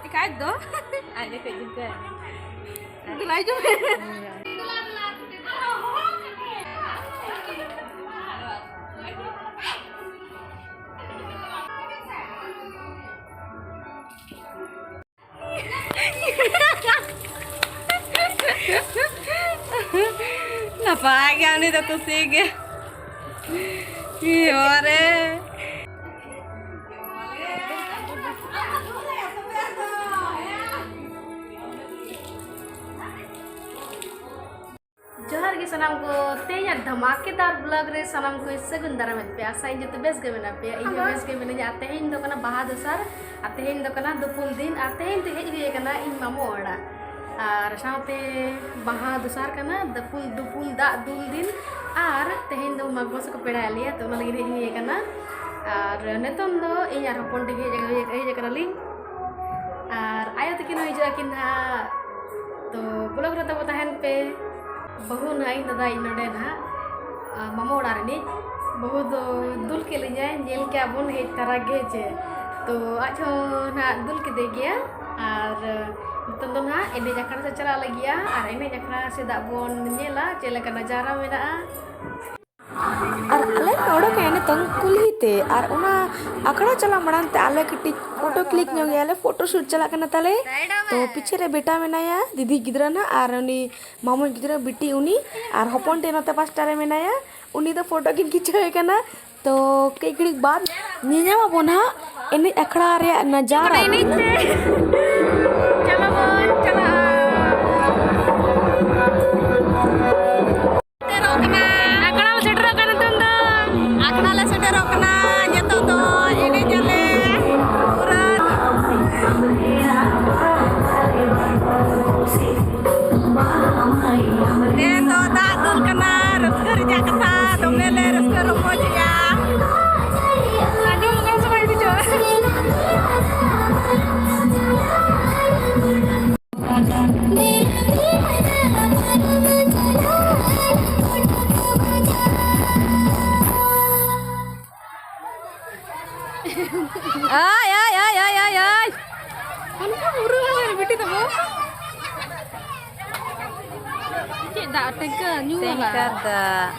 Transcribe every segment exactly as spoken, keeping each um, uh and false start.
ᱪᱤᱠᱟᱹᱭ ᱫᱚ? ᱟᱡ ᱞᱮᱠᱟ ᱡᱩᱛᱟᱹ᱾ ᱫᱩᱞᱟᱭ ᱡᱚᱢ᱾ ᱱᱟᱯᱟᱭ ᱜᱮ, ᱩᱱᱤ ᱫᱚ ᱠᱩᱥᱤ ᱜᱮ᱾ ᱤᱭᱟᱹ ᱨᱮ᱾ ᱡᱚᱦᱟᱨ ᱜᱮ ᱥᱟᱱᱟᱢ ᱠᱚ, ᱛᱮᱦᱮᱧᱟᱜ ᱫᱷᱟᱢᱟᱠᱮᱫᱟᱨ vlog ᱨᱮ ᱥᱟᱱᱟᱢ ᱠᱚᱧ ᱥᱟᱹᱜᱩᱱ ᱫᱟᱨᱟᱢᱮᱫ ᱯᱮᱭᱟ᱾ ᱟᱥᱟᱭᱟᱹᱧ ᱡᱚᱛᱚ ᱵᱮᱥ ᱜᱮ ᱢᱮᱱᱟᱜ ᱯᱮᱭᱟ᱾ ᱤᱧ ᱦᱚᱸ ᱵᱮᱥ ᱜᱮ ᱢᱤᱱᱟᱹᱧᱟ᱾ ᱟᱨ ᱛᱮᱦᱮᱧ ᱫᱚ ᱠᱟᱱᱟ ᱵᱟᱦᱟ ᱫᱚᱥᱟᱨ, ᱟᱨ ᱛᱮᱦᱮᱧ ᱫᱚ ᱠᱟᱱᱟ ᱫᱩᱯᱩᱞ ᱫᱤᱱ, ᱟᱨ ᱛᱮᱦᱮᱧ ᱫᱚ ᱦᱮᱡ ᱦᱩᱭ ᱟᱠᱟᱱᱟ ᱤᱧ ᱢᱟᱢᱚ ᱚᱲᱟᱜ᱾ ᱟᱨ ᱥᱟᱶᱛᱮ ᱵᱟᱦᱟ ᱫᱚᱥᱟᱨ ᱠᱟᱱᱟ, ᱫᱩᱯᱩᱞ, ᱫᱩᱯᱩᱞ ᱫᱟᱜ ᱫᱩᱞ ᱫᱤᱱ, ᱟᱨ ᱛᱮᱦᱮᱧ ᱫᱚ ᱢᱟᱜᱽ ᱵᱚᱸᱜᱟ ᱥᱮᱫ ᱠᱚ ᱯᱮᱲᱟᱭᱮᱫ ᱞᱮᱭᱟ, ᱛᱚ ᱚᱱᱟ ᱞᱟᱹᱜᱤᱫ ᱦᱮᱡ ᱦᱩᱭ ᱟᱠᱟᱱᱟ᱾ ᱟᱨ ᱱᱤᱛᱚᱝ ᱫᱚ ᱤᱧ ᱟᱨ ᱦᱚᱯᱚᱱ ᱴᱷᱮᱱ ᱦᱮᱡ, ᱦᱮᱡ ᱟᱠᱟᱱᱟᱞᱤᱧ᱾ ᱟᱨ ᱟᱭᱳ ᱛᱟᱹᱠᱤᱱ ᱦᱚᱸ ᱦᱤᱡᱩᱜ ᱟᱹᱠᱤᱱ ᱱᱟᱦᱟᱜ, ᱛᱚ vlog ᱨᱮ ᱛᱟᱵᱚ ᱛᱟᱦᱮᱱ ᱯᱮ᱾ ᱵᱟᱹᱦᱩ ᱱᱟᱦᱟᱜ ᱤᱧ ᱫᱟᱫᱟ ᱤᱧ ᱱᱚᱰᱮ ᱱᱟᱦᱟᱜ, ᱟᱨ ᱢᱟᱢᱚ ᱚᱲᱟᱜ ᱨᱤᱱᱤᱡ ᱵᱟᱹᱦᱩ ᱫᱚ ᱫᱩᱞ ᱠᱮᱫ ᱞᱤᱧᱟᱭ, ᱧᱮᱞ ᱠᱮᱜᱼᱟ ᱵᱚᱱ ᱦᱮᱡ ᱛᱟᱨᱟ ᱜᱮ ᱡᱮ, ᱛᱚ ᱟᱡ ᱦᱚᱸ ᱱᱟᱦᱟᱜ ᱫᱩᱞ ᱠᱮᱫᱮ ᱜᱮᱭᱟ᱾ ᱟᱨ ᱱᱤᱛᱚᱝ ᱫᱚ ᱱᱟᱦᱟᱜ ᱮᱱᱮᱡ ᱟᱠᱷᱲᱟ ᱥᱮᱫ ᱪᱟᱞᱟᱜ ᱞᱟᱹᱜᱤᱫᱼᱟ, ᱟᱨ ᱮᱱᱮᱡ ᱟᱠᱷᱲᱟ ᱥᱮᱫᱟᱜ ᱵᱚᱱ ᱧᱮᱞᱟ ᱪᱮᱫ ᱞᱮᱠᱟ ᱱᱟᱡᱟᱨᱟ ᱢᱮᱱᱟᱜᱼᱟ᱾ ᱟᱨ ᱟᱞᱮ ᱱᱚᱰᱮ ᱠᱷᱚᱱ ᱱᱤᱛᱚᱝ ᱠᱩᱞᱦᱤ ᱛᱮ, ᱟᱨ ᱚᱱᱟ ᱟᱠᱷᱲᱟ ᱪᱟᱞᱟᱜ ᱢᱟᱲᱟᱝ ᱛᱮ ᱟᱞᱮ ᱠᱟᱹᱴᱤᱡ ᱯᱷᱳᱴᱳ ᱠᱞᱤᱠ ᱧᱚᱜ ᱜᱮᱭᱟᱞᱮ, ᱯᱷᱳᱴᱳ ᱥᱩᱴ ᱪᱟᱞᱟᱜ ᱠᱟᱱᱟ ᱛᱟᱞᱮ᱾ ᱛᱚ ᱯᱤᱪᱷᱮ ᱨᱮ ᱵᱮᱴᱟ ᱢᱮᱱᱟᱭᱟ, ᱫᱤᱫᱤ ᱜᱤᱫᱽᱨᱟᱹ ᱱᱟᱜ, ᱟᱨ ᱩᱱᱤ ᱢᱟᱢᱚ ᱜᱤᱫᱽᱨᱟᱹ ᱵᱤᱴᱤ ᱩᱱᱤ, ᱟᱨ ᱦᱚᱯᱚᱱ ᱛᱮ ᱱᱚᱛᱮ ᱯᱟᱥᱴᱟ ᱨᱮ ᱢᱮᱱᱟᱭᱟ, ᱩᱱᱤ ᱫᱚ ᱯᱷᱳᱴᱳ ᱠᱤᱱ ᱠᱷᱤᱪᱟᱹᱣᱮ ᱠᱟᱱᱟ᱾ ᱛᱚ ᱠᱟᱹᱡ ᱜᱷᱟᱹᱲᱤᱡ ᱵᱟᱫ ᱧᱮᱧᱟᱢ ᱟᱵᱚᱱ ᱦᱟᱸᱜ ᱮᱱᱮᱡ ᱟᱠᱷᱲᱟ ᱨᱮᱭᱟᱜ ᱱᱟᱡᱟᱨᱟ᱾ ᱮᱱᱮᱡ ᱛᱮ ᱪᱟᱞᱟᱣ ᱵᱚᱱ ᱪᱟᱞᱟᱜᱼᱟ᱾ ᱥᱮᱴᱮᱨᱚᱜ ᱠᱟᱱᱟ᱾ ᱟᱠᱷᱲᱟ ᱥᱮᱴᱮᱨᱚᱜ ᱠᱟᱱᱟ ᱱᱤᱛᱚᱝ ᱫᱚ᱾ ᱟᱠᱷᱲᱟ ᱞᱮ ᱥᱮᱴᱮᱨᱚᱜ ᱠᱟᱱᱟ᱾ ᱱᱤᱛᱚᱜ ᱫᱚ ᱮᱱᱮᱡ ᱟᱞᱮ ᱯᱩᱨᱟᱹ᱾ ᱛᱮᱦᱮᱧ ᱫᱚ ᱫᱟᱜ ᱫᱩᱞ ᱠᱟᱱᱟ, ᱨᱟᱹᱥᱠᱟᱹ ᱨᱮᱭᱟᱜ ᱠᱟᱛᱷᱟ, ᱫᱚᱢᱮ ᱞᱮ ᱨᱟᱹᱥᱠᱟᱹ ᱨᱚᱢᱚᱡᱮᱜᱼᱟ᱾ ᱟᱸᱡᱚᱢᱚᱜ ᱠᱟᱱᱟ ᱥᱮ ᱵᱟᱝ ᱵᱩᱡᱷᱟᱹᱣ? ᱟᱭ, ᱟᱭ, ᱟᱭ, ᱟᱭ, ᱟᱭ, ᱟᱭ᱾ ᱚᱱᱠᱟ ᱵᱩᱨᱩ ᱦᱚᱲ ᱵᱤᱴᱤ ᱛᱟᱵᱚ᱾ ᱪᱮᱫ ᱫᱟᱜ ᱴᱮᱝᱠᱟᱹ ᱧᱩ ᱦᱚᱸ ᱵᱟᱝ᱾ ᱴᱮᱝᱠᱟᱨ ᱫᱟᱜ᱾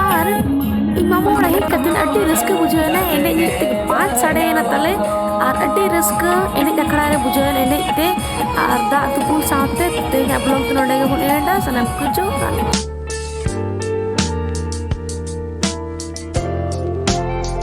ᱟᱨ ᱤᱧ ᱢᱟᱢᱟ ᱚᱲᱟᱜ ᱦᱮᱡ ᱠᱟᱛᱮ ᱟᱹᱰᱤ ᱨᱟᱹᱥᱠᱟᱹ ᱵᱩᱡᱷᱟᱹᱣ ᱮᱱᱟ᱾ ᱮᱱᱮᱡ ᱮᱱᱮᱡ ᱛᱮ ᱯᱟᱸᱪ ᱥᱟᱰᱮᱭᱮᱱᱟ ᱛᱟᱞᱮ, ᱟᱨ ᱟᱹᱰᱤ ᱨᱟᱹᱥᱠᱟᱹ ᱮᱱᱮᱡ ᱟᱠᱷᱲᱟ ᱨᱮ ᱵᱩᱡᱷᱟᱹᱣ ᱮᱱᱟ ᱮᱱᱮᱡ ᱛᱮ᱾ ᱟᱨ ᱫᱟᱜ ᱫᱩᱯᱩᱞ ᱥᱟᱶᱛᱮ ᱛᱮᱦᱮᱧᱟᱜ vlog ᱫᱚ ᱱᱚᱰᱮ ᱜᱮᱵᱚᱱ ᱮᱱᱰᱟ᱾ ᱥᱟᱱᱟᱢ ᱠᱚ ᱡᱚᱦᱟᱨ᱾